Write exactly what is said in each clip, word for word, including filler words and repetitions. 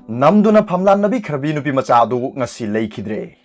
ꯅꯝꯗꯨꯅ ꯐꯝꯂꯥꯟꯅꯕꯤꯈ꯭ꯔꯕꯤ ꯅꯨꯄꯤ ꯃꯆꯥ ꯑꯗꯨ ꯉꯁꯤ ꯂꯩꯈꯤꯗ꯭ꯔꯦ꯫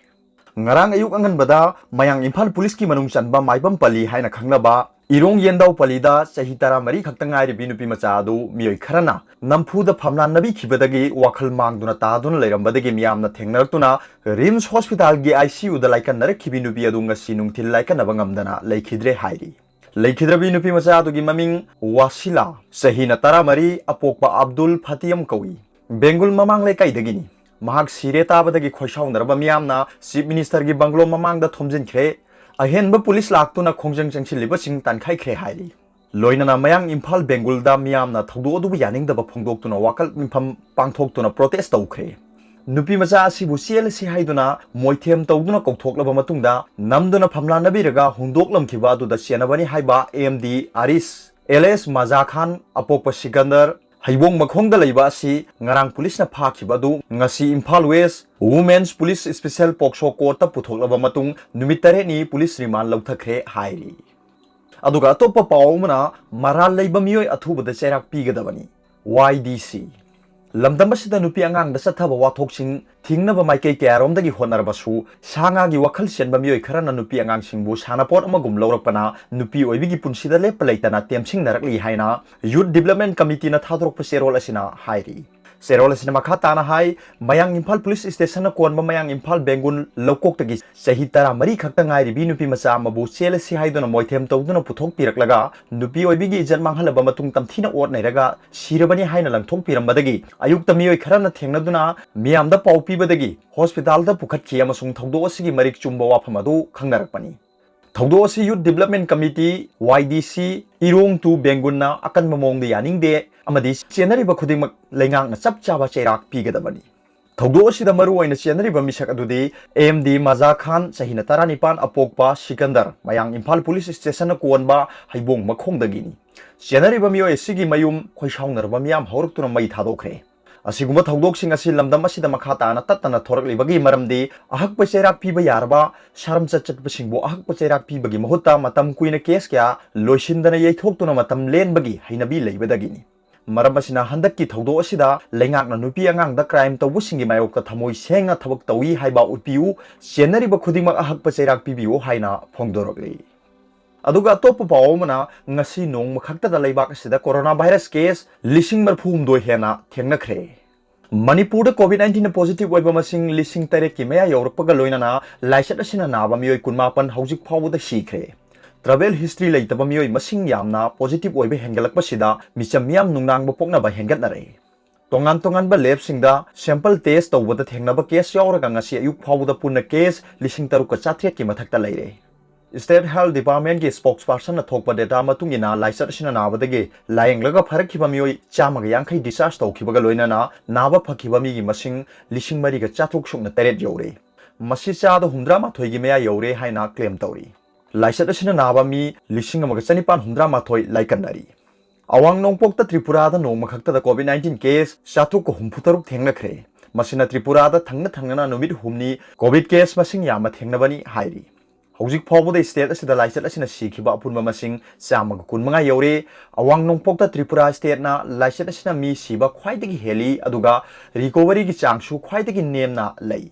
ꯉꯔꯥꯡ ꯑꯌꯨꯛ ꯑꯉꯟꯕꯗ ꯃꯌꯥꯡ ꯏꯝꯐꯥꯜ ꯄꯨꯂꯤꯁꯀꯤ ꯃꯅꯨꯡ ꯆꯟꯕ ꯃꯥꯏꯕꯝ ꯄꯜꯂꯤ ꯍꯥꯏꯅ ꯈꯪꯅꯕ ꯏꯔꯣꯡ ꯌꯦꯟꯗꯥꯎ ꯄꯜꯂꯤꯗ ꯆꯍꯤ ꯇꯔꯥꯃꯔꯤ ꯈꯛꯇ ꯉꯥꯏꯔꯤꯕꯤ ꯅꯨꯄꯤ ꯃꯆꯥ ꯑꯗꯨ ꯃꯤꯑꯣꯏ ꯈꯔꯅ ꯅꯝꯐꯨꯗ ꯐꯝꯂꯥꯟꯅꯕꯤꯈꯤꯕꯗꯒꯤ ꯋꯥꯈꯜ ꯃꯥꯡꯗꯨꯅ ꯇꯥꯗꯨꯅ ꯂꯩꯔꯝꯕꯗꯒꯤ ꯃꯤꯌꯥꯝꯅ ꯊꯦꯡꯅꯔꯛꯇꯨꯅ ꯔꯤꯝꯁ ꯍꯣꯁꯄꯤꯇꯥꯜꯒꯤ ꯑꯥꯏ ꯁꯤ ꯌꯨꯗ ꯂꯥꯏꯀꯠꯅꯔꯛꯈꯤꯕꯤ ꯅꯨꯄꯤ ꯑꯗꯨ ꯉꯁꯤ ꯅꯨꯡꯊꯤꯜ ꯂꯥꯏꯀꯠꯅꯕ ꯉꯝꯗꯅ ꯂꯩꯈꯤꯗ꯭ꯔꯦ ꯍꯥꯏꯔꯤ꯫ ꯂꯩꯈꯤꯗ꯭ꯔꯕꯤ ꯅꯨꯄꯤ ꯃꯆꯥ ꯑꯗꯨꯒꯤ ꯃꯃꯤꯡ ꯋꯥꯁꯤꯂꯥ, ꯆꯍꯤꯅ ꯇꯔꯥꯃꯔꯤ, ꯑꯄꯣꯛꯄ ꯑꯕꯗꯨꯜ ꯐꯇꯤꯌꯝ ꯀꯧꯏ꯫ ꯕꯦꯡꯒꯨꯜ ꯃꯃꯥꯡ ꯂꯩꯀꯥꯏꯗꯒꯤꯅꯤ꯫ ꯃꯍꯥꯛ ꯁꯤꯔꯦ ꯇꯥꯕꯗꯒꯤ ꯈꯣꯏꯁꯥꯎꯅꯔꯕ ꯃꯤꯌꯥꯝꯅ ꯆꯤꯐ ꯃꯤꯅꯤꯁꯇꯔꯒꯤ ꯕꯪꯒ꯭ꯂꯣ ꯃꯃꯥꯡꯗ ꯊꯣꯝꯖꯤꯟꯈ꯭ꯔꯦ꯫ ꯑꯍꯦꯟꯕ ꯄꯨꯂꯤꯁ ꯂꯥꯛꯇꯨꯅ ꯈꯣꯡꯖꯪ ꯆꯪꯁꯤꯜꯂꯤꯕꯁꯤꯡ ꯇꯥꯟꯈꯥꯏꯈ꯭ꯔꯦ ꯍꯥꯏꯔꯤ꯫ ꯂꯣꯏꯅꯅ ꯃꯌꯥꯡ ꯏꯝꯐꯥꯜ ꯕꯦꯡꯒꯨꯜꯗ ꯃꯤꯌꯥꯝꯅ ꯊꯧꯗꯣꯛ ꯑꯗꯨꯕꯨ ꯌꯥꯅꯤꯡꯗꯕ ꯐꯣꯡꯗꯣꯛꯇꯨꯅ ꯋꯥꯀꯠ ꯃꯤꯐꯝ ꯄꯥꯡꯊꯣꯛꯇꯨꯅ ꯄ꯭ꯔꯣꯇꯦꯁ ꯇꯧꯈ꯭ꯔꯦ꯫ ꯅꯨꯄꯤ ꯃꯆꯥ ꯑꯁꯤꯕꯨ ꯆꯦꯜꯂꯁꯤ ꯍꯥꯏꯗꯨꯅ ꯃꯣꯏꯊꯦꯝ ꯇꯧꯗꯨꯅ ꯀꯧꯊꯣꯛꯂꯕ ꯃꯇꯨꯡꯗ ꯅꯝꯗꯨꯅ ꯐꯝꯂꯥꯟꯅꯕꯤꯔꯒ ꯍꯨꯟꯗꯣꯛꯂꯝꯈꯤꯕ ꯑꯗꯨꯗ ꯆꯦꯟꯅꯕꯅꯤ ꯍꯥꯏꯕ ꯑꯦꯝ ꯗꯤ ꯑꯥꯔꯤꯁ, ꯑꯦꯜ ꯑꯦꯁ ꯃꯖꯥ ꯈꯥꯟ, ꯑꯄꯣꯛꯄ ꯁꯤꯀꯟꯗꯔ, ꯍꯩꯕꯣꯡ ꯃꯈꯣꯡꯗ ꯂꯩꯕ ꯑꯁꯤ ꯉꯔꯥꯡ ꯄꯨꯂꯤꯁꯅ ꯐꯥꯈꯤꯕ ꯑꯗꯨ ꯉꯁꯤ Imphal west women's police special POCSO ꯀꯣꯔꯠꯇ ꯄꯨꯊꯣꯛꯂꯕ ꯃꯇꯨꯡ ꯅꯨꯃꯤꯠ ꯇꯔꯦꯠꯅꯤ ꯄꯨꯂꯤꯁ ꯔꯤꯃꯥꯟ ꯂꯧꯊꯈ꯭ꯔꯦ ꯍꯥꯏꯔꯤ꯫ ꯑꯗꯨꯒ ꯑꯇꯣꯞꯄ ꯄꯥꯎ ꯑꯃꯅ, ꯃꯔꯥꯜ ꯂꯩꯕ ꯃꯤꯑꯣꯏ ꯑꯊꯨꯕꯗ ꯆꯩꯔꯥꯛ ꯄꯤꯒꯗꯕꯅꯤ, ꯋꯥꯏ ꯗꯤ ꯁꯤ꯫ ꯂꯝꯗꯝ ꯑꯁꯤꯗ ꯅꯨꯄꯤ ꯑꯉꯥꯡꯗ ꯆꯠꯊꯕ ꯋꯥꯊꯣꯛꯁꯤꯡ ꯊꯤꯡꯅꯕ ꯃꯥꯏꯀꯩ ꯀꯌꯥꯔꯣꯝꯗꯒꯤ ꯍꯣꯠꯅꯔꯕꯁꯨ, ꯁꯥ ꯉꯥꯒꯤ ꯋꯥꯈꯜ ꯆꯦꯟꯕ ꯃꯤꯑꯣꯏ ꯈꯔꯅ ꯅꯨꯄꯤ ꯑꯉꯥꯡꯁꯤꯡꯕꯨ ꯁꯥꯟꯅꯄꯣꯠ ꯑꯃꯒꯨꯝ ꯂꯧꯔꯛꯄꯅ ꯅꯨꯄꯤ ꯑꯣꯏꯕꯤꯒꯤ ꯄꯨꯟꯁꯤꯗ ꯂꯦꯞꯄ ꯂꯩꯇꯅ ꯇꯦꯝꯁꯤꯡꯅꯔꯛꯂꯤ ꯍꯥꯏꯅ ꯌꯨꯠ ꯗꯤꯕ꯭ꯂꯞꯃꯦꯟ ꯀꯃꯤꯇꯤꯅ ꯊꯥꯗꯣꯔꯛꯄ ꯆꯦꯔꯣꯜ ꯑꯁꯤꯅ ꯍꯥꯏꯔꯤ꯫ ꯆꯦꯔꯣꯜ ꯑꯁꯤꯅ ꯃꯈꯥ ꯇꯥꯅ ꯍꯥꯏ, ꯃꯌꯥꯡ ꯏꯝꯐꯥꯜ ꯄꯨꯂꯤꯁ ꯁ꯭ꯇꯦꯁꯟꯅ ꯀꯣꯟꯕ ꯃꯌꯥꯡ ꯏꯝꯐꯥꯜ ꯕꯦꯡꯒꯨꯜ ꯂꯧꯀꯣꯛꯇꯒꯤ ꯆꯍꯤ ꯇꯔꯥꯃꯔꯤ ꯈꯛꯇ ꯉꯥꯏꯔꯤꯕꯤ ꯅꯨꯄꯤ ꯃꯆꯥ ꯑꯃꯕꯨ ꯆꯦꯜꯂꯁꯤ ꯍꯥꯏꯗꯨꯅ ꯃꯣꯏꯊꯦꯝ ꯇꯧꯗꯨꯅ ꯄꯨꯊꯣꯛꯄꯤꯔꯛꯂꯒ, ꯅꯨꯄꯤ ꯑꯣꯏꯕꯤꯒꯤ ꯏꯖꯠ ꯃꯥꯡꯍꯜꯂꯕ ꯃꯇꯨꯡ ꯇꯝꯊꯤꯅ ꯑꯣꯠ ꯅꯩꯔꯒ ꯁꯤꯔꯕꯅꯤ ꯍꯥꯏꯅ ꯂꯪꯊꯣꯛꯄꯤꯔꯝꯕꯗꯒꯤ, ꯑꯌꯨꯛꯇ ꯃꯤꯑꯣꯏ ꯈꯔꯅ ꯊꯦꯡꯅꯗꯨꯅ ꯃꯤꯌꯥꯝꯗ ꯄꯥꯎ ꯄꯤꯕꯗꯒꯤ ꯍꯣꯁꯄꯤꯇꯥꯜꯗ ꯄꯨꯈꯠꯈꯤ ꯑꯃꯁꯨꯡ ꯊꯧꯗꯣꯛ ꯑꯁꯤꯒꯤ ꯃꯔꯤꯛ ꯆꯨꯝꯕ ꯋꯥꯐꯝ ꯑꯗꯨ ꯈꯪꯅꯔꯛꯄꯅꯤ꯫ ꯊꯧꯗꯣꯛ ꯑꯁꯤ ꯌꯨꯠ ꯗꯤꯕ꯭ꯂꯞꯃꯦꯟ ꯀꯃꯤꯇꯤ, ꯋꯥꯏ ꯗꯤ ꯁꯤ, ꯏꯔꯣꯡ ꯇꯨ ꯕꯦꯡꯒꯨꯟꯅ ꯑꯀꯟꯕ ꯃꯑꯣꯡꯗ ꯌꯥꯅꯤꯡꯗꯦ ꯑꯃꯗꯤ ꯆꯦꯟꯅꯔꯤꯕ ꯈꯨꯗꯤꯡꯃꯛ ꯂꯩꯉꯥꯛꯅ ꯆꯞ ꯆꯥꯕ ꯆꯩꯔꯥꯛ ꯄꯤꯒꯗꯕꯅꯤ꯫ ꯊꯧꯗꯣꯛ ꯑꯁꯤꯗ ꯃꯔꯨ ꯑꯣꯏꯅ ꯆꯦꯟꯅꯔꯤꯕ ꯃꯤꯁꯛ ꯑꯗꯨꯗꯤ ꯑꯦꯝ ꯗꯤ ꯃꯖꯥ ꯈꯥꯟ, ꯆꯍꯤꯅ ꯇꯔꯥꯅꯤꯄꯥꯟ, ꯑꯄꯣꯛꯄ ꯁꯤꯀꯟꯗꯔ, ꯃꯌꯥꯡ ꯏꯝꯐꯥꯜ ꯄꯨꯂꯤꯁ ꯁ꯭ꯇꯦꯁꯟꯅ ꯀꯣꯟꯕ ꯍꯩꯕꯣꯡ ꯃꯈꯣꯡꯗꯒꯤꯅꯤ꯫ ꯆꯦꯟꯅꯔꯤꯕ ꯃꯤꯑꯣꯏ ꯑꯁꯤꯒꯤ ꯃꯌꯨꯝ ꯈꯣꯏꯁꯥꯎꯅꯔꯕ ꯃꯤꯌꯥꯝ ꯍꯧꯔꯛꯇꯨꯅ ꯃꯩ ꯊꯥꯗꯣꯛꯈ꯭ꯔꯦ꯫ ꯑꯁꯤꯒꯨꯝꯕ ꯊꯧꯗꯣꯛꯁꯤꯡ ꯑꯁꯤ ꯂꯝꯗꯝ ꯑꯁꯤꯗ ꯃꯈꯥ ꯇꯥꯅ ꯇꯠꯇꯅ ꯊꯣꯔꯛꯂꯤꯕꯒꯤ ꯃꯔꯝꯗꯤ ꯑꯍꯛꯄ ꯆꯩꯔꯥꯛ ꯄꯤꯕ ꯌꯥꯔꯕ ꯁꯥꯔꯝꯆꯠ ꯆꯠꯄꯁꯤꯡꯕꯨ ꯑꯍꯛꯄ ꯆꯩꯔꯥꯛ ꯄꯤꯕꯒꯤ ꯃꯍꯨꯠꯇ ꯃꯇꯝ ꯀꯨꯏꯅ ꯀꯦꯁ ꯀꯌꯥ ꯂꯣꯏꯁꯤꯟꯗꯅ ꯌꯩꯊꯣꯛꯇꯨꯅ ꯃꯇꯝ ꯂꯦꯟꯕꯒꯤ ꯍꯩꯅꯕꯤ ꯂꯩꯕꯗꯒꯤꯅꯤ꯫ ꯃꯔꯝ ꯑꯁꯤꯅ ꯍꯟꯗꯛꯀꯤ ꯊꯧꯗꯣꯛ ꯑꯁꯤꯗ ꯂꯩꯉꯥꯛꯅ ꯅꯨꯄꯤ ꯑꯉꯥꯡꯗ crime ꯇꯧꯕꯁꯤꯡꯒꯤ ꯃꯥꯌꯣꯛꯇ ꯊꯃꯣꯏ ꯁꯦꯡꯅ ꯊꯕꯛ ꯇꯧꯏ ꯍꯥꯏꯕ ꯎꯠꯄꯤꯌꯨ, ꯆꯦꯟꯅꯔꯤꯕ ꯈꯨꯗꯤꯡꯃꯛ ꯑꯍꯛꯄ ꯆꯩꯔꯥꯛ ꯄꯤꯕꯤꯌꯨ ꯍꯥꯏꯅ ꯐꯣꯡꯗꯣꯔꯛꯂꯤ꯫ ꯑꯗꯨꯒ ꯑꯇꯣꯞꯄ ꯄꯥꯎ ꯑꯃꯅ, ꯉꯁꯤ ꯅꯣꯡꯃ ꯈꯛꯇꯗ ꯂꯩꯕꯥꯛ ꯑꯁꯤꯗ corona virus case ꯂꯤꯁꯤꯡ ꯃꯔꯤꯐꯨ ꯍꯨꯝꯗꯣꯏ ꯍꯦꯟꯅ ꯊꯦꯡꯅꯈ꯭ꯔꯦ꯫ ꯃꯅꯤꯄꯨꯔꯗ COVID nineteen positive ꯑꯣꯏꯕ ꯃꯁꯤꯡ ꯂꯤꯁꯤꯡ ꯇꯔꯦꯠꯀꯤ ꯃꯌꯥ ꯌꯧꯔꯛꯄꯒ ꯂꯣꯏꯅꯅ ꯂꯥꯏꯆꯠ ꯑꯁꯤꯅ ꯅꯥꯕ ꯃꯤꯑꯣꯏ ꯀꯨꯟꯃꯥꯄꯟ ꯍꯧꯖꯤꯛ ꯐꯥꯎꯕꯗ ꯁꯤꯈ꯭ꯔꯦ꯫ Travel history ꯂꯩꯇꯕ ꯃꯤꯑꯣꯏ ꯃꯁꯤꯡ ꯌꯥꯝꯅ positive ꯑꯣꯏꯕ ꯍꯦꯟꯒꯠꯂꯛꯄꯁꯤꯗ ꯃꯤꯆꯝ ꯃꯤꯌꯥꯝ ꯅꯨꯡꯅꯥꯡꯕ ꯄꯣꯛꯅꯕ ꯍꯦꯟꯒꯠꯅꯔꯦ꯫ ꯇꯣꯉꯥꯟ ꯇꯣꯉꯥꯟꯕ labꯁꯤꯡꯗ sample test ꯇꯧꯕꯗ ꯊꯦꯡꯅꯕ case ꯌꯥꯎꯔꯒ ꯉꯁꯤ ꯑꯌꯨꯛ ꯐꯥꯎꯕꯗ ꯄꯨꯟꯅ case ꯂꯤꯁꯤꯡ ꯇꯔꯨꯛꯀ ꯆꯥꯇ꯭ꯔꯦꯠꯀꯤ ꯃꯊꯛꯇ ꯂꯩꯔꯦ꯫ State Health Departmentꯀꯤ spokespersonꯅ ꯊꯣꯛꯄ data ꯃꯇꯨꯡ ꯏꯟꯅ ꯂꯥꯏꯆꯠ ꯑꯁꯤꯅ ꯅꯥꯕꯗꯒꯤ ꯂꯥꯌꯦꯡꯂꯒ ꯐꯔꯛꯈꯤꯕ ꯃꯤꯑꯣꯏ ꯆꯥꯝꯃꯒ ꯌꯥꯡꯈꯩ discharge ꯇꯧꯈꯤꯕꯒ ꯂꯣꯏꯅꯅ ꯅꯥꯕ ꯐꯈꯤꯕ ꯃꯤꯒꯤ ꯃꯁꯤꯡ ꯂꯤꯁꯤꯡ ꯃꯔꯤꯒ ꯆꯥꯇ꯭ꯔꯨꯛ ꯁꯨꯞꯅ ꯇꯔꯦꯠ ꯌꯧꯔꯦ꯫ ꯃꯁꯤ ꯆꯥꯗ ꯍꯨꯝꯗ꯭ꯔꯥ ꯃꯥꯊꯣꯏꯒꯤ ꯃꯌꯥ ꯌꯧꯔꯦ ꯍꯥꯏꯅ claim ꯇꯧꯔꯤ꯫ ꯂꯥꯏꯆꯠ ꯑꯁꯤꯅ ꯅꯥꯕ ꯃꯤ ꯂꯤꯁꯤꯡ ꯑꯃꯒ ꯆꯅꯤꯄꯥꯟ ꯍꯨꯝꯗ꯭ꯔꯥ ꯃꯥꯊꯣꯏ ꯂꯥꯏꯀꯠꯅꯔꯤ꯫ ꯑꯋꯥꯡ ꯅꯣꯡꯄꯣꯛꯇ ꯇ꯭ꯔꯤꯄꯨꯔꯥꯗ ꯅꯣꯡꯃ ꯈꯛꯇꯗ COVID nineteen case ꯆꯥꯇ꯭ꯔꯨꯛꯀ ꯍꯨꯝꯐꯨ ꯇꯔꯨꯛ ꯊꯦꯡꯅꯈ꯭ꯔꯦ꯫ ꯃꯁꯤꯅ ꯇ꯭ꯔꯤꯄꯨꯔꯥꯗ ꯊꯪꯅ ꯊꯪꯅꯅ ꯅꯨꯃꯤꯠ ꯍꯨꯝꯅꯤ COVID case ꯃꯁꯤꯡ ꯌꯥꯝꯕ ꯊꯦꯡꯅꯕꯅꯤ ꯍꯥꯏꯔꯤ꯫ ꯍꯧꯖꯤꯛ ꯐꯥꯎꯕꯗ state ꯑꯁꯤꯗ ꯂꯥꯏꯆꯠ ꯑꯁꯤꯅ ꯁꯤꯈꯤꯕ ꯑꯄꯨꯟꯕ ꯃꯁꯤꯡ ꯆꯥꯝꯃꯒ ꯀꯨꯟꯃꯉꯥ ꯌꯧꯔꯦ꯫ ꯑꯋꯥꯡ ꯅꯣꯡꯄꯣꯛꯇ ꯇ꯭ꯔꯤꯄꯨꯔꯥ stateꯅ ꯂꯥꯏꯆꯠ ꯑꯁꯤꯅ ꯃꯤ ꯁꯤꯕ ꯈ꯭ꯋꯥꯏꯗꯒꯤ ꯍꯦꯜꯂꯤ, ꯑꯗꯨꯒ recoveryꯒꯤ ꯆꯥꯡꯁꯨ ꯈ꯭ꯋꯥꯏꯗꯒꯤ ꯅꯦꯝꯅ ꯂꯩ꯫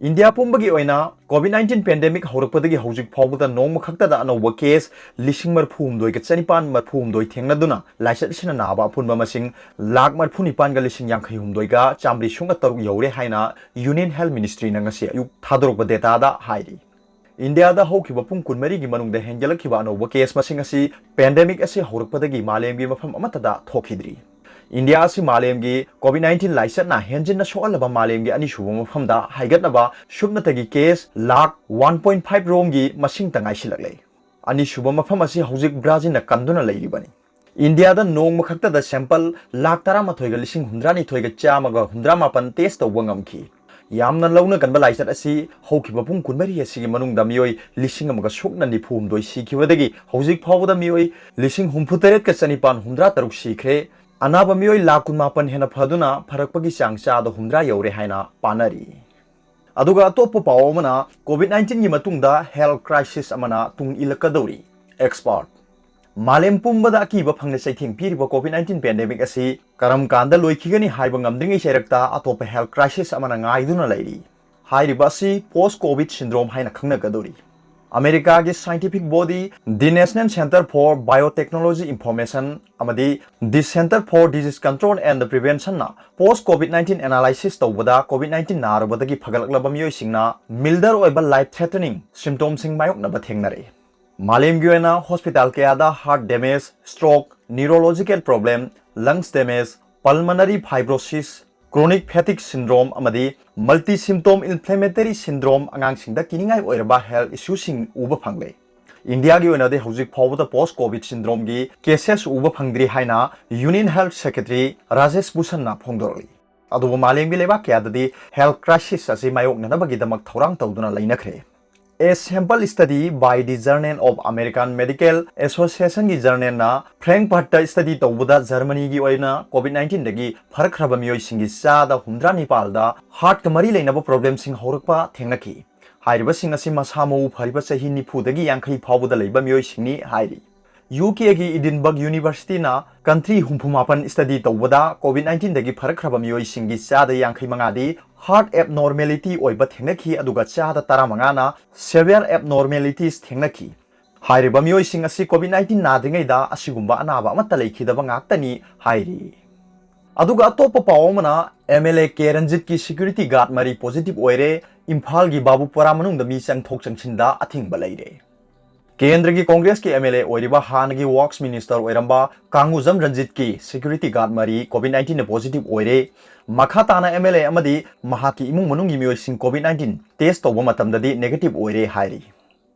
ꯏꯟꯗꯤꯌꯥ ꯄꯨꯝꯕꯒꯤ ꯑꯣꯏꯅ COVID nineteen pandemic ꯍꯧꯔꯛꯄꯗꯒꯤ ꯍꯧꯖꯤꯛ ꯐꯥꯎꯕꯗ ꯅꯣꯡꯃ ꯈꯛꯇꯗ ꯑꯅꯧꯕ case ꯂꯤꯁꯤꯡ ꯃꯔꯤꯐꯨ ꯍꯨꯝꯗꯣꯏꯒ ꯆꯅꯤꯄꯥꯟ ꯃꯔꯤꯐꯨ ꯍꯨꯝꯗꯣꯏ ꯊꯦꯡꯅꯗꯨꯅ ꯂꯥꯏꯆꯠ ꯑꯁꯤꯅ ꯅꯥꯕ ꯑꯄꯨꯟꯕ ꯃꯁꯤꯡ ꯂꯥꯈ ꯃꯔꯤꯐꯨ ꯅꯤꯄꯥꯟꯒ ꯂꯤꯁꯤꯡ ꯌꯥꯡꯈꯩ ꯍꯨꯝꯗꯣꯏꯒ ꯆꯥꯝꯃꯔꯤ ꯁꯨꯞꯅ ꯇꯔꯨꯛ ꯌꯧꯔꯦ ꯍꯥꯏꯅ Union Health Ministryꯅ ꯉꯁꯤ ꯑꯌꯨꯛ ꯊꯥꯗꯣꯔꯛꯄ dataꯗ ꯍꯥꯏꯔꯤ꯫ ꯏꯟꯗꯤꯌꯥꯗ ꯍꯧꯈꯤꯕ ꯄꯨꯡ ꯀꯨꯟꯃꯔꯤꯒꯤ ꯃꯅꯨꯡꯗ ꯍꯦꯟꯒꯠꯂꯛꯈꯤꯕ ꯑꯅꯧꯕ case ꯃꯁꯤꯡ ꯑꯁꯤ pandemic ꯑꯁꯤ ꯍꯧꯔꯛꯄꯗꯒꯤ ꯃꯥꯂꯦꯝꯒꯤ ꯃꯐꯝ ꯑꯃꯠꯇꯗ ꯊꯣꯛꯈꯤꯗ꯭ꯔꯤ꯫ ꯏꯟꯗꯤꯌꯥ ꯑꯁꯤ ꯃꯥꯂꯦꯝꯒꯤ COVID nineteen ꯂꯥꯏꯆꯠꯅ ꯍꯦꯟꯖꯤꯟꯅ ꯁꯣꯛꯍꯜꯂꯕ ꯃꯥꯂꯦꯝꯒꯤ ꯑꯅꯤꯁꯨꯕ ꯃꯐꯝꯗ ꯍꯥꯏꯒꯠꯅꯕ ꯁꯨꯞꯅꯇꯒꯤ case lakh one point five ꯔꯣꯝꯒꯤ ꯃꯁꯤꯡꯇ ꯉꯥꯏꯁꯤꯜꯂꯛꯂꯦ꯫ ꯑꯅꯤꯁꯨꯕ ꯃꯐꯝ ꯑꯁꯤ ꯍꯧꯖꯤꯛ ꯕ꯭ꯔꯥꯖꯤꯜꯅ ꯀꯟꯗꯨꯅ ꯂꯩꯔꯤꯕꯅꯤ꯫ ꯏꯟꯗꯤꯌꯥꯗ ꯅꯣꯡꯃ ꯈꯛꯇꯗ sample ꯂꯥꯈ ꯇꯔꯥꯃꯥꯊꯣꯏꯒ ꯂꯤꯁꯤꯡ ꯍꯨꯝꯗ꯭ꯔꯥꯅꯤꯊꯣꯏꯒ ꯆꯥꯝꯃꯒ ꯍꯨꯝꯗ꯭ꯔꯥ ꯃꯥꯄꯟ test ꯇꯧꯕ ꯉꯝꯈꯤ꯫ ꯌꯥꯝꯅ ꯂꯧꯅꯒꯟꯕ ꯂꯥꯏꯆꯠ ꯑꯁꯤ ꯍꯧꯈꯤꯕ ꯄꯨꯡ ꯀꯨꯟꯃꯔꯤ ꯑꯁꯤꯒꯤ ꯃꯅꯨꯡꯗ ꯃꯤꯑꯣꯏ ꯂꯤꯁꯤꯡ ꯑꯃꯒ ꯁꯨꯞꯅ ꯅꯤꯐꯨ ꯍꯨꯝꯗꯣꯏ ꯁꯤꯈꯤꯕꯗꯒꯤ ꯍꯧꯖꯤꯛ ꯐꯥꯎꯕꯗ ꯃꯤꯑꯣꯏ ꯂꯤꯁꯤꯡ ꯍꯨꯝꯐꯨ ꯇꯔꯦꯠꯀ ꯆꯅꯤꯄꯥꯟ ꯍꯨꯝꯗ꯭ꯔꯥ ꯇꯔꯨꯛ ꯁꯤꯈ꯭ꯔꯦ꯫ ꯑꯅꯥꯕ ꯃꯤꯑꯣꯏ ꯂꯥꯈ ꯀꯨꯟꯃꯥꯄꯟ ꯍꯦꯟꯅ ꯐꯗꯨꯅ ꯐꯔꯛꯄꯒꯤ ꯆꯥꯡ ꯆꯥꯗ ꯍꯨꯝꯗ꯭ꯔꯥ ꯌꯧꯔꯦ ꯍꯥꯏꯅ ꯄꯥꯅꯔꯤ꯫ ꯑꯗꯨꯒ ꯑꯇꯣꯞꯄ ꯄꯥꯎ ꯑꯃꯅ, COVID nineteenꯒꯤ ꯃꯇꯨꯡꯗ health crisis ꯑꯃꯅ ꯇꯨꯡ ꯏꯜꯂꯛꯀꯗꯧꯔꯤ꯫ Expert꯫ ꯃꯥꯂꯦꯝ ꯄꯨꯝꯕꯗ ꯑꯀꯤꯕ ꯐꯪꯅ ꯆꯩꯊꯦꯡ ꯄꯤꯔꯤꯕ COVID nineteen pandemic ꯑꯁꯤ ꯀꯔꯝ ꯀꯥꯟꯗ ꯂꯣꯏꯈꯤꯒꯅꯤ ꯍꯥꯏꯕ ꯉꯝꯗ꯭ꯔꯤꯉꯩ ꯆꯩꯔꯛꯇ ꯑꯇꯣꯞꯄ health crisis ꯑꯃꯅ ꯉꯥꯏꯗꯨꯅ ꯂꯩꯔꯤ꯫ ꯍꯥꯏꯔꯤꯕ ꯑꯁꯤ post COVID syndrome ꯍꯥꯏꯅ ꯈꯪꯅꯒꯗꯧꯔꯤ꯫ ꯑꯃꯦꯔꯤꯀꯥꯒꯤ scientific body The National Center for Biotechnology Information ꯑꯃꯗꯤ The Center for Disease Control and Preventionꯅ post COVID nineteen analysis ꯇꯧꯕꯗ COVID nineteen ꯅꯥꯔꯨꯕꯗꯒꯤ ꯐꯒꯠꯂꯛꯂꯕ ꯃꯤꯑꯣꯏꯁꯤꯡꯅ milder ꯑꯣꯏꯕ life threatening symptomꯁꯤꯡ ꯃꯥꯌꯣꯛꯅꯕ ꯊꯦꯡꯅꯔꯦ꯫ ꯃꯥꯂꯦꯝꯒꯤ ꯑꯣꯏꯅ hospital ꯀꯌꯥꯗ heart damage, stroke, neurological problem, lungs damage, pulmonary fibrosis, chronic fatigue syndrome ꯑꯃꯗꯤ multi symptom inflammatory syndrome ꯑꯉꯥꯡꯁꯤꯡꯗ ꯀꯤꯅꯤꯡꯉꯥꯏ ꯑꯣꯏꯔꯕ health issueꯁꯤꯡ ꯎꯕ ꯐꯪꯂꯦ꯫ ꯏꯟꯗꯤꯌꯥꯒꯤ ꯑꯣꯏꯅꯗꯤ ꯍꯧꯖꯤꯛ ꯐꯥꯎꯕꯗ post COVID syndromeꯒꯤ cases ꯎꯕ ꯐꯪꯗ꯭ꯔꯤ ꯍꯥꯏꯅ Union Health Secretary ꯔꯥꯖꯦꯁ ꯚꯨꯁꯟꯅ ꯐꯣꯡꯗꯣꯔꯛꯂꯤ꯫ ꯑꯗꯨꯕꯨ ꯃꯥꯂꯦꯝꯒꯤ ꯂꯩꯕꯥꯛ ꯀꯌꯥꯗꯗꯤ health crisis ꯑꯁꯤ ꯃꯥꯌꯣꯛꯅꯅꯕꯒꯤꯗꯃꯛ ꯊꯧꯔꯥꯡ ꯇꯧꯗꯨꯅ ꯂꯩꯅꯈ꯭ꯔꯦ꯫ A sample study by the Journal of American Medical Associationꯒꯤ journalꯅ Frankfurtꯇ study ꯇꯧꯕꯗ Germanyꯒꯤ ꯑꯣꯏꯅ COVID nineteenꯗꯒꯤ ꯐꯔꯛꯈ꯭ꯔꯕ ꯃꯤꯑꯣꯏꯁꯤꯡꯒꯤ ꯆꯥꯗ ꯍꯨꯝꯗ꯭ꯔꯥ ꯅꯤꯄꯥꯜꯗ heartꯀ ꯃꯔꯤ ꯂꯩꯅꯕ problemꯁꯤꯡ ꯍꯧꯔꯛꯄ ꯊꯦꯡꯅꯈꯤ꯫ ꯍꯥꯏꯔꯤꯕꯁꯤꯡ ꯑꯁꯤ ꯃꯁꯥ ꯃꯎ ꯐꯔꯤꯕ ꯆꯍꯤ ꯅꯤꯐꯨꯗꯒꯤ ꯌꯥꯡꯈꯩ ꯐꯥꯎꯕꯗ ꯂꯩꯕ ꯃꯤꯑꯣꯏꯁꯤꯡꯅꯤ ꯍꯥꯏꯔꯤ꯫ UKꯒꯤ Edinburgh Universityꯅ country ꯍꯨꯝꯐꯨ ꯃꯥꯄꯟ study ꯇꯧꯕꯗ COVID nineteenꯗꯒꯤ ꯐꯔꯛꯈ꯭ꯔꯕ ꯃꯤꯑꯣꯏꯁꯤꯡꯒꯤ ꯆꯥꯗ ꯌꯥꯡꯈꯩ ꯃꯉꯥꯗꯤ heart abnormality ꯑꯣꯏꯕ ꯊꯦꯡꯅꯈꯤ, ꯑꯗꯨꯒ ꯆꯥꯗ ꯇꯔꯥꯃꯉꯥꯅ severe abnormalities ꯊꯦꯡꯅꯈꯤ꯫ ꯍꯥꯏꯔꯤꯕ ꯃꯤꯑꯣꯏꯁꯤꯡ ꯑꯁꯤ COVID nineteen ꯅꯥꯗ꯭ꯔꯤꯉꯩꯗ ꯑꯁꯤꯒꯨꯝꯕ ꯑꯅꯥꯕ ꯑꯃꯠꯇ ꯂꯩꯈꯤꯗꯕ ꯉꯥꯛꯇꯅꯤ ꯍꯥꯏꯔꯤ꯫ ꯑꯗꯨꯒ ꯑꯇꯣꯞꯄ ꯄꯥꯎ ꯑꯃꯅ, MLA ꯀꯦ ꯔꯟꯖꯤꯠꯀꯤ security guard ꯃꯔꯤ positive ꯑꯣꯏꯔꯦ, ꯏꯝꯐꯥꯜꯒꯤ ꯕꯥꯕꯨꯄꯥꯔꯥ ꯃꯅꯨꯡꯗ ꯃꯤ ꯆꯪꯊꯣꯛ ꯆꯪꯁꯤꯟꯗ ꯑꯊꯤꯡꯕ ꯂꯩꯔꯦ꯫ ꯀꯦꯟꯗ꯭ꯔꯒꯤ ꯀꯣꯡꯒ꯭ꯔꯦꯁꯀꯤ MLA ꯑꯣꯏꯔꯤꯕ ꯍꯥꯟꯅꯒꯤ works minister ꯑꯣꯏꯔꯝꯕ ꯀꯥꯡꯒꯨꯖꯝ ꯔꯟꯖꯤꯠꯀꯤ security guard ꯃꯔꯤ COVID nineteenꯅ positive ꯑꯣꯏꯔꯦ꯫ ꯃꯈꯥ ꯇꯥꯅ MLA ꯑꯃꯗꯤ ꯃꯍꯥꯛꯀꯤ ꯏꯃꯨꯡ ꯃꯅꯨꯡꯒꯤ ꯃꯤꯑꯣꯏꯁꯤꯡ COVID nineteen test ꯇꯧꯕ ꯃꯇꯝꯗꯗꯤ negative ꯑꯣꯏꯔꯦ ꯍꯥꯏꯔꯤ꯫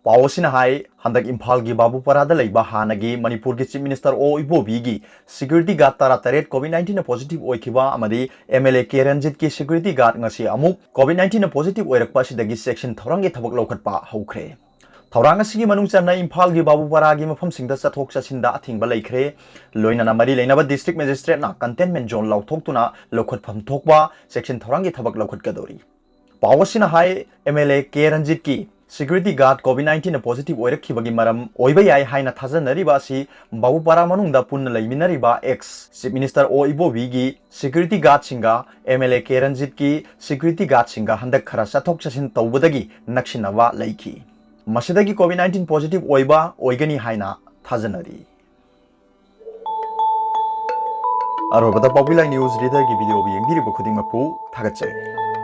ꯄꯥꯎ ꯑꯁꯤꯅ ꯍꯥꯏ, ꯍꯟꯗꯛ ꯏꯝꯐꯥꯜꯒꯤ ꯕꯥꯕꯨꯄꯥꯔꯥꯗ ꯂꯩꯕ ꯍꯥꯟꯅꯒꯤ ꯃꯅꯤꯄꯨꯔꯒꯤ Chief Minister ꯑꯣ ꯏꯕꯣꯕꯤꯒꯤ security guard ꯇꯔꯥꯇꯔꯦꯠ COVID nineteenꯅ positive ꯑꯣꯏꯈꯤꯕ ꯑꯃꯗꯤ MLA ꯀꯦ ꯔꯟꯖꯤꯠꯀꯤ security guard ꯉꯁꯤ ꯑꯃꯨꯛ COVID nineteenꯅ positive ꯑꯣꯏꯔꯛꯄ ꯑꯁꯤꯗꯒꯤ ꯆꯦꯛꯁꯤꯟ ꯊꯧꯔꯥꯡꯒꯤ ꯊꯕꯛ ꯂꯧꯈꯠꯄ ꯍꯧꯈ꯭ꯔꯦ꯫ ꯊꯧꯔꯥꯡ ꯑꯁꯤꯒꯤ ꯃꯅꯨꯡ ꯆꯟꯅ ꯏꯝꯐꯥꯜꯒꯤ ꯕꯥꯕꯨꯄꯥꯔꯥꯒꯤ ꯃꯐꯝꯁꯤꯡꯗ ꯆꯠꯊꯣꯛ ꯆꯠꯁꯤꯟꯗ ꯑꯊꯤꯡꯕ ꯂꯩꯈ꯭ꯔꯦ꯫ ꯂꯣꯏꯅꯅ ꯃꯔꯤ ꯂꯩꯅꯕ district magistrateꯅ containment zone ꯂꯥꯎꯊꯣꯛꯇꯨꯅ ꯂꯧꯈꯠꯐꯝ ꯊꯣꯛꯄ ꯆꯦꯛꯁꯤꯟ ꯊꯧꯔꯥꯡꯒꯤ ꯊꯕꯛ ꯂꯧꯈꯠꯀꯗꯧꯔꯤ꯫ ꯄꯥꯎ ꯑꯁꯤꯅ ꯍꯥꯏ, MLA ꯀꯦ ꯔꯟꯖꯤꯠꯀꯤ Security guard COVID nineteen positive ꯑꯣꯏꯔꯛꯈꯤꯕꯒꯤ ꯃꯔꯝ ꯑꯣꯏꯕ ꯌꯥꯏ ꯍꯥꯏꯅ ꯊꯥꯖꯅꯔꯤꯕ ꯑꯁꯤ ꯕꯥꯕꯨꯄꯥꯔꯥ ꯃꯅꯨꯡꯗ ꯄꯨꯟꯅ ꯂꯩꯃꯤꯟꯅꯔꯤꯕ ex Chief Minister ꯑꯣ ꯏꯕꯣꯕꯤꯒꯤ security guardꯁꯤꯡꯒ MLA ꯀꯦ ꯔꯟꯖꯤꯠꯀꯤ security guardꯁꯤꯡꯒ ꯍꯟꯗꯛ ꯈꯔ ꯆꯠꯊꯣꯛ ꯆꯠꯁꯤꯟ ꯇꯧꯕꯗꯒꯤ ꯅꯛꯁꯤꯟꯅꯕ ꯂꯩꯈꯤ꯫ ꯃꯁꯤꯗꯒꯤ COVID nineteen positive ꯑꯣꯏꯕ ꯑꯣꯏꯒꯅꯤ ꯍꯥꯏꯅ ꯊꯥꯖꯅꯔꯤ꯫ ꯑꯔꯣꯏꯕꯗ ꯄꯥꯎꯕꯤ ꯂꯥꯏ news readerꯒꯤ videoꯕꯨ ꯌꯦꯡꯕꯤꯔꯤꯕ ꯈꯨꯗꯤꯡꯃꯛꯄꯨ ꯊꯥꯒꯠꯆꯔꯤ꯫